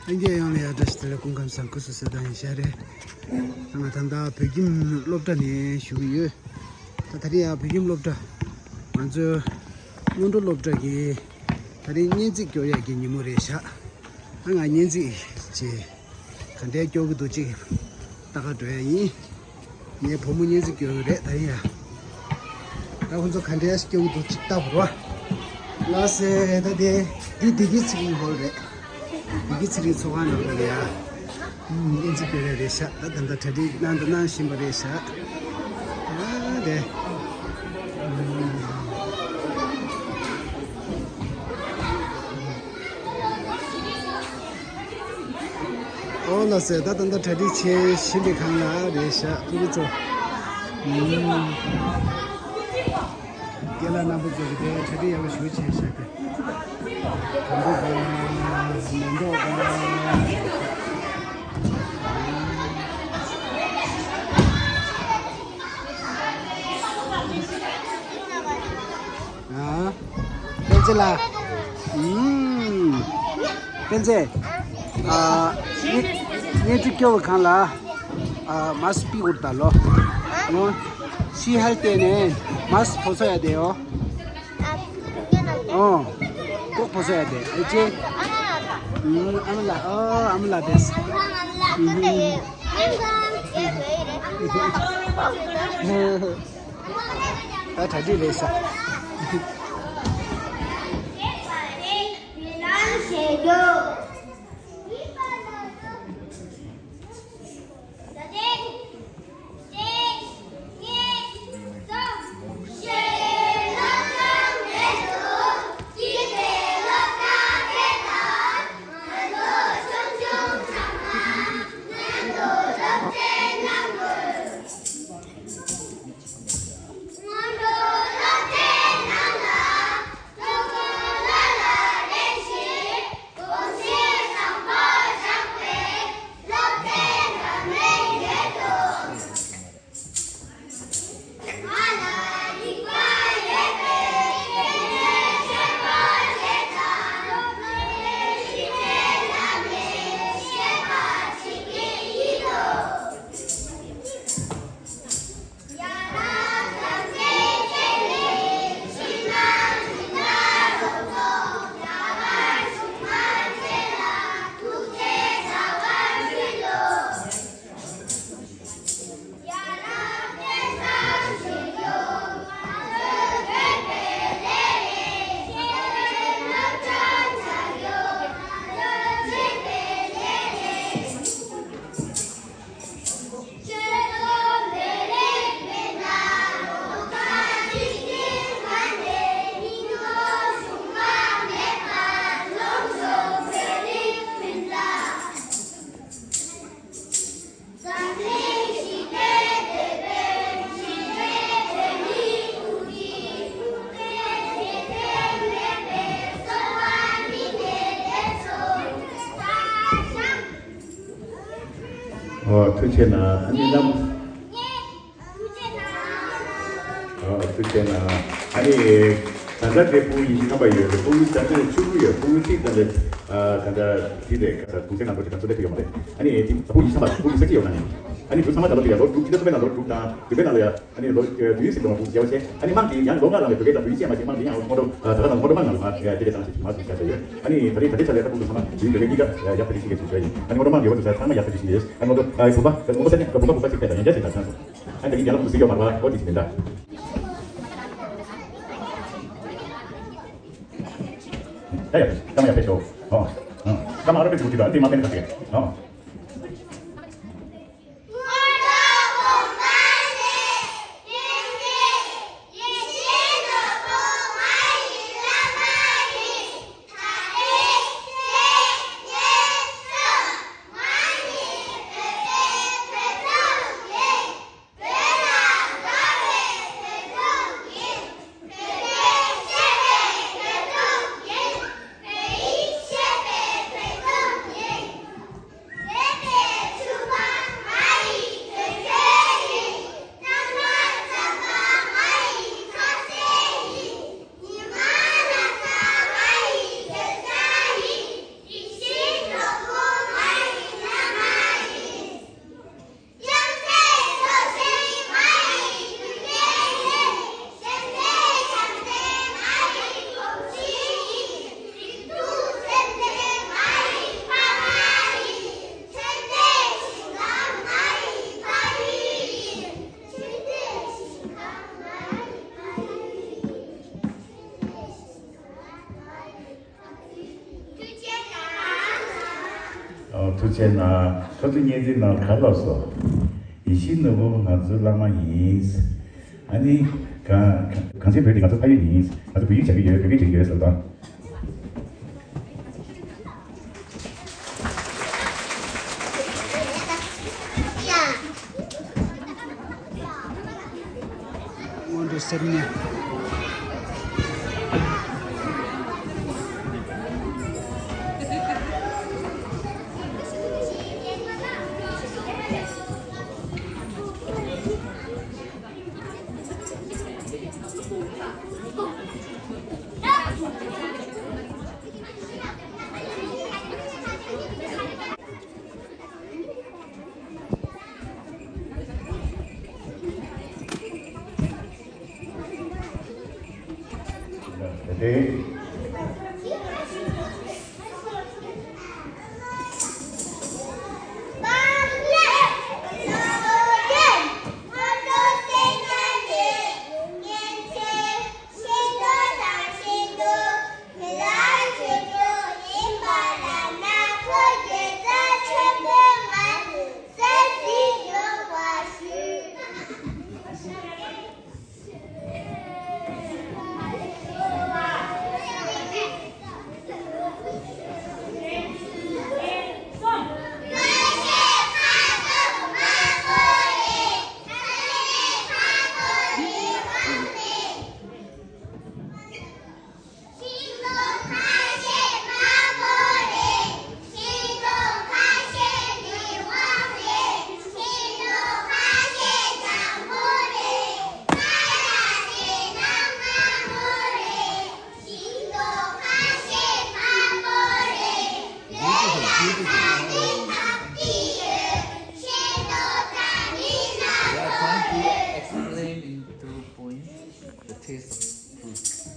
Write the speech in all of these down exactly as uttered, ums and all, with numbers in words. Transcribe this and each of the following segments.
ལྷན་རྒྱས་ཡོངས་ལ་ཡ་བཀྲ་ཤིས་བདེ་ལེགས། སྐུ་ཁམས་བཟང་། སྐུ་གཟུགས་གསལ་ཐང་ཡིན་ཤག་རེད། ད་ང་ད་ལྟ་བོད་ཁྱིམ་སློབ་གྲྭ་ནས་ཞུ་གི་ཡོད། ད་ད་རེས་ཡ་བོད་ཁྱིམ་སློབ་གྲྭ་ང་ཚོའི་སྔོན་འགྲོ་སློབ་གྲྭ་གི་ད་རེས་སྙན་ཚིག་སྐྱོར་ཡག་གི་ཉིན་མོ་རེད་ཤག་ད་ང་སྙན་ཚིག་ཅིག་ག་འདྲས་སྐྱོར་གི་འདུག་ཅིག་ལྟ་ག་འགྲོ་ཡ་ཡིན། ངའི་བུ་མོ་སྙན་ཚིག་སྐྱོར་གི་རེད། ད་ཡིན་ཡ། ད་ཁོ་ཚོ་ག་འདྲས་སྐྱོར་གི་འདུག་ཅིག་ལྟ་བ་རོ། ལགས་སེ། ད་དེ་འདི་བདེ་སྐྱིད་ཚེ་རིང་ཧོལ་རེད། བདེ་སྐྱིད་ཚེ་རིང་ཚོགས་ཁང་ནང་ལ་ཡ། ཨུམ། སྙན་ཚིག་སྐྱོར་ཡ་རེད་ཤག་ད་ད་ལྟ་གྲ་སྒྲིག་གནང་དང་གནང་བཞིན་པ་རེད་ཤག་ཨ་དེ། ཨོ་ལགས་སེ། ད་ད་ལྟ་གྲ་སྒྲིག་བྱེད་བཞིན་པའི་སྒང་ལ་རེད་ཤག་ཕྲུ་གུ་ཚོ། ཨུམ། རྒན་ལགས་རྣམ་པ་ཚོ་གིས་དེ་གྲ་སྒྲིག་ཡག་པོ་ཞེ་པོ་བྱས་ཤག་གི། དང་པོ་དང་མེ་ཏོག་དང་། ཨ། སྤེན་ཚེ་ལགས། ཨུམ། སྤེན་ཚེ། ཨ། སྙན་སྙན་ཚིག་སྐྱོར་བའི་སྒང་ལ། ཨ། མཱས་པི་ཨོར་ད་ལོ། ཨོ། ཤི་ཧལ་ཏེ་ནས་མཱས་ཕོ་སོ་ཡ་དེ་ཡོ། ཨོ། ཀོ་ཕོ་སོ་ཡ་དེ་ཨེ་ཅེ། ཨུམ། ཨ་མ་ལགས། ཨོ། ཨ་མ་ལགས་དེ། ཨུམ། ད་གྲ་སྒྲིག་རེད་ཤག་ཨོ། ཐུགས་རྗེ་གནང་། ཨ་ནི་ལམ། ཨོ། ཐུགས་རྗེ་གནང་། ཨ་ནི། ད་ལྟ་དེ་ཕྲུ་གུ་ཉི་ཤུ་ཐམ་པ་ཡོད་རེད། ཕྲུ་གུ་ད་ལྟ་བཅུ་དགུ་ཡོད། ཕྲུ་གུ་གཅིག་ད་ལྟ། ཨ། ད་ལྟ་དེ་རེད། ད་གུང་སེང་ནང་ལོ་གཅིག་དང་ཚོད་ལས་ཐུབ་ཡོད་མ་རེད། ཨ་ནི་དེ་ཕྲུ་གུ་ཉི་ཤུ་ཐམ་པ། ཕྲུ་གུ་ཉི་ཤུ་གཅིག་ཡོད་ན་ནི། ཨ་ནི་བུ་ཚང་མ་ད་ལོ་དེ་ཡ་ལོ་དྲུག་ཕྱི་ཟླ་གསུམ་པའི་ནང་ལོ་དྲུག་དང་བདུན་པའི་ནང་ལ་ཡ། ཨ་ནི་ལོ་བདུན་ཟིན་འགྲོ་བ་ཕྲུ་གུ་བརྒྱ་བ་ཆེ། ཨ་ནི་དམངས་ཀྱིས་ཡང་ལོ་ལྔ་རང་ལ་བོད་སྐད་དང་བོད་ཡིག་བཤད་མ་ཤེས། དམངས་ཀྱིས་ཡང་སྔོན་འགྲོ། ཨ། ད་ལྟ་དང་སྔོན་འགྲོ་དམངས་ནང་ལ་ཡ་དེ་ལས་བཏང་ཞིག་མ་སུ་བྱ་ཟེར་ཡོད། ཨ་ནི་ད་རེས་ད་ལྟའི་ཆ་ལ་ད་ཕྲུ་གུ་ཚང་མ་དེའི་བོད་སྐད་གཉིས་ཀ་ཡག་པོ་ཞིག་ཤེས་ཀྱི་ཡོད་ཡིན། ཨ་ནི་སྔོན་འགྲོ་དམངས་ཀྱི་འོག་ཏུ་ཚང་མ་ཡག་པོ་ཞིག་ཤེས་ཀྱི་ཡོད། ཨ་ནི་སྔོན་འགྲོ། ཨ། བུམ་པ་བུམ་པ་ས་ནི་བུམ་པ་ས་ཅིག་ཕེབས་དང་ཡང་བསྐྱར་ཞིག་དང་ཚང་སོང་། ཨ་ནི་ད་གིན་རྒྱ་ལ་ཕྲུ་གུ་སུ་ཡོད་མ་རེད་པ། ཨོ་དེ་ཞིག་མིན་འདྲ། ཡ་ཡ། ཀ་མ་ཡ་ཕེབས་ཤོག་ཨོ། ཨ། ཀ་མ་ཨ་རོ་པའི་ཕྲུ་གུ་ཅིག་དང་དེ་མ་ཕེབས་ན་ཁ་ཤས། ཨོ། ཐུགས་རྗེ་གནང་། ཁ་ཐུག་བརྙན་འཕྲིན་ནང་ག་ལབ་སོང་། ཡེ་ཤེས་ནོར་བུ་ང་ཚོའི་བླ་མ་ཡིན། ཨ་ནི། གང་གང་ཚེ་བོད་དེ་ང་ཚོ་ཕ་ཡུལ་ཡིན། ང་ཚོ་བོད་ཡིག་སྦྱང་གི་ཡོད། བོད་སྐད་སྦྱང་གི་ཡོད་ཟེར་བ་དང་། སྔོན་འགྲོ་སེར་སྨད། Explain in two points the taste of fruit.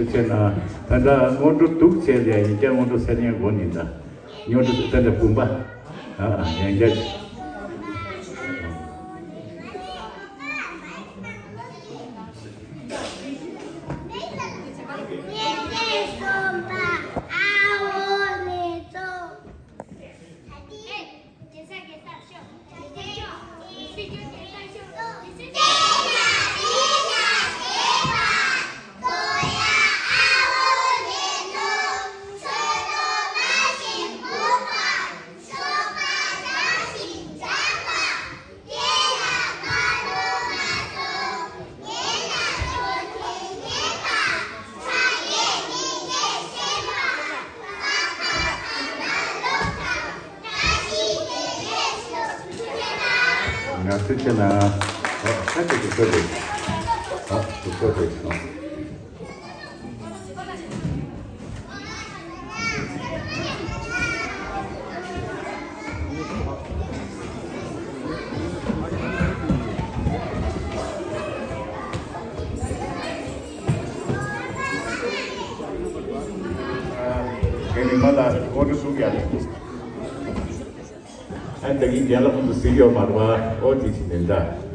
ཐུགས་རྗེ་གནང་། ད་ལྟ་སྔོན་འགྲོ་འདུག་བྱས་ལ་ཡིན་ཀྱང་སྔོན་འགྲོ་སེར་སྨད་དགོན་ཡིན་ད། སྔོན་འགྲོ་ད་ལྟ་བུམ་པ། ཡང་བསྐྱར། ང་ཚོས་བྱས་ན། ཨ། ཁ་ཅིག་ཏུ་ཚོད་དེ། ཨ། ཏུ་ཚོད་དེ་སོང་། མ་ལ་ངོ་སྤྲོད་ཞུ་ཡ་ལ། ཨ་ད་གིན་རྒན་ལགས་ཁོང་ཚོ་ཟིན་ཡོད་མ་རེད་བ། ཨོ་དེ་ཅི་ནས་འདྲ།